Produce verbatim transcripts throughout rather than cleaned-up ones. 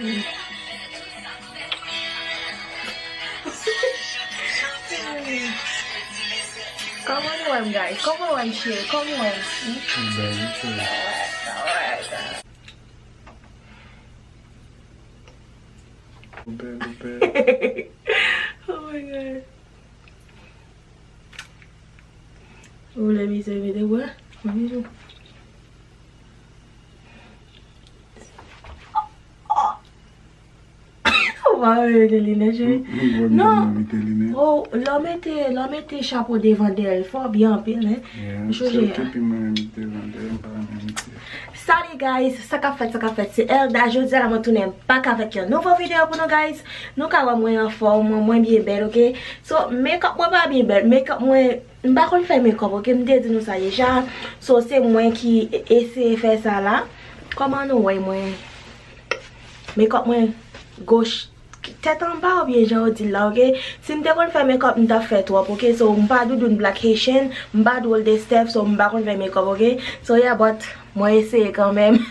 Kòman nou wè m, guys? Kòman w wè m, cheri? Kòman w wè m? Hmm? Ou bèl, ou bèl. Oh my God. Ou vle mizè mete bwa? Mwen mizè. Ou pa mete linèt, cheri? Non. Oh, lè w mete, lè w mete chapo devan dèyè, fò byen anpil, hein. Yeah, m chonje. Sèl toupin mwen renmen mete devan dèyè, m pa renmen mete. Salut guys, sa k ap fèt, sa k ap fèt, se Elda. Jodi a la mwen tounen back avèk yon nouvo videyo pou nou guys. Nou ka wè mwen anfòm, mwen, mwen byen bèl, ok? So, make up mwen pa byen bèl, make up mwen, m pa konn fè make up, ok? M te di nou sa deja. So, se mwen ki e- eseye fè sa la. Kòman nou wè mwen? Make up mwen goch tèt anba oubyen jan yo di l la, ok? Si m te konn fè make up, m t ap fè twòp, ok? So, m pa Doudoune Black Haitian, m pa Drôle de Steph, so, m pa konn fè make up, ok? So, yeah, but mwen eseye kanmenm.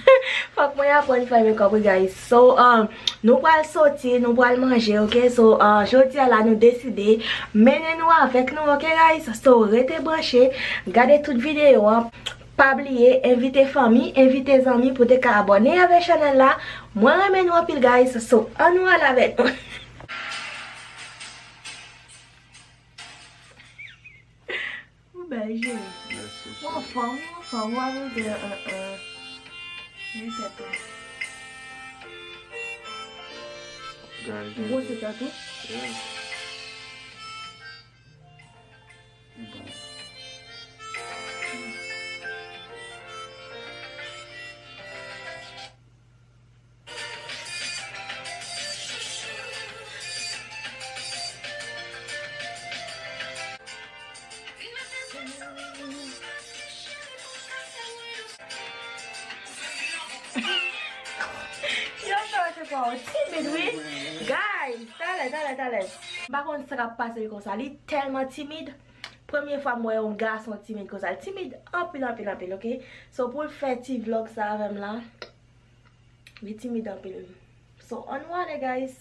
Fòk mwen aprann fè make up, wi, guys. So, um, nou pral soti, nou pral manje, ok? So, uh, jodi a la, nou deside mennen nou avèk nou, ok, guys? So, rete branche, gade tout videyo an. Pa bliye, envite fanmi, envite zanmi pou te ka abòne avèk chanèl la. Mwen renmen nou anpil, guys. So, ann nou al avè nou. Ou bèl, cheri. Mèsi, cheri. Ou anfòm, ou anfòm, ou amizan, an, an. Men tèt ou. Gade. Ou bwose tèt ou? Yeah. Bon. Yo, sa se pa yon timid, wi. Guys, talè, talè, talè. M pa konn sa k ap pase l konsa. Li tèlman timid. Premye fwa m wè yon gason timid konsa. Li timid anpil, anpil, anpil, ok? So, pou l fè ti vlog sa avè m la, li timid anpil. So, ann nou ale, guys.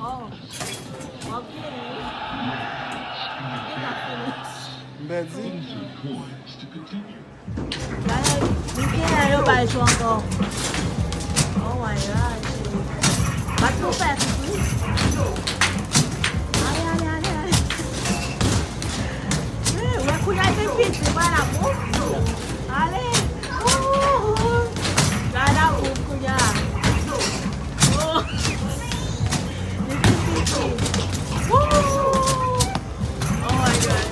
Oh, w ap geri wi. Li gentan fini. M pèdi. Gade, li genyen yo bay jou ankò. Oh my God. Bat pou fè pipi. Ale, ale, ale, ale. Eh, wè kounye a li vin piti, pa la bon. Ale. Ouh, ouh. Gade la bon kounye a. Oh. Li vin piti. Ouh. Oh my God.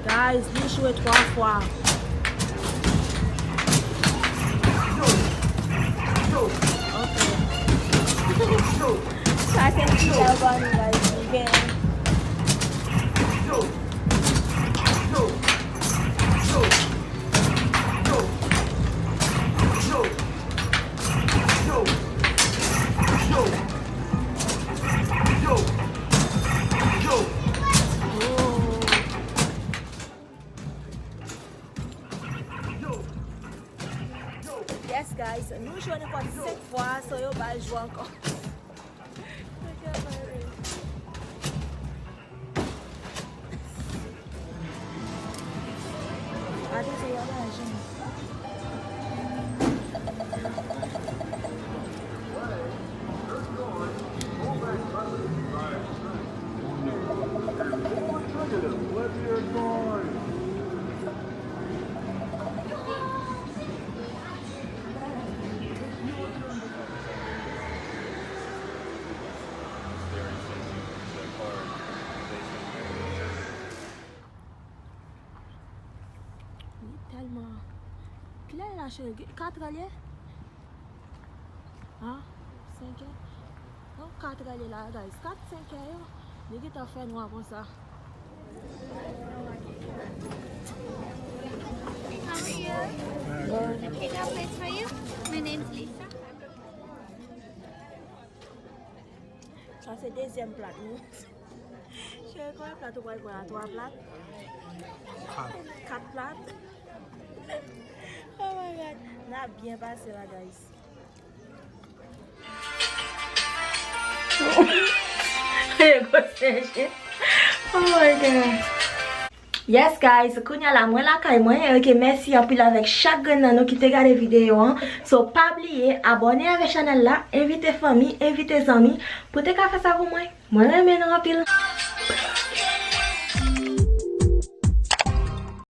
Guys, li echwe twa fwa. Ok. Sa se ti album, guys, li gen. Yes, guys, nou jwe ankò senk fwa, so yo ba l jwe ankò. Gade se yon lajan. Li tèlman. Kilè l la, cheri? Katrè l ye? Ah, senkè? Non, katrè l ye la, guys. Kat, senkè yo. Li gentan fè nwa konsa. How are you? Good. Can I pick up plates for you? My name's Lisa. Sa se dezyèm plat nou. Cheri, konbyen plat ou pral pran la? Twa plat? Kat. Kat plat? Oh my God. N ap byen pase la, guys. Yo gwosè je. Oh my God. Yes, guys, kounye a la, mwen lakay mwen. Ok, mèsi anpil avèk chak grenn nan nou ki te gade videyo an. So, pa bliye, abòne avèk chanèl la, envite fanmi, envite zanmi, pou te ka fè sa pou mwen. Mwen renmen nou anpil.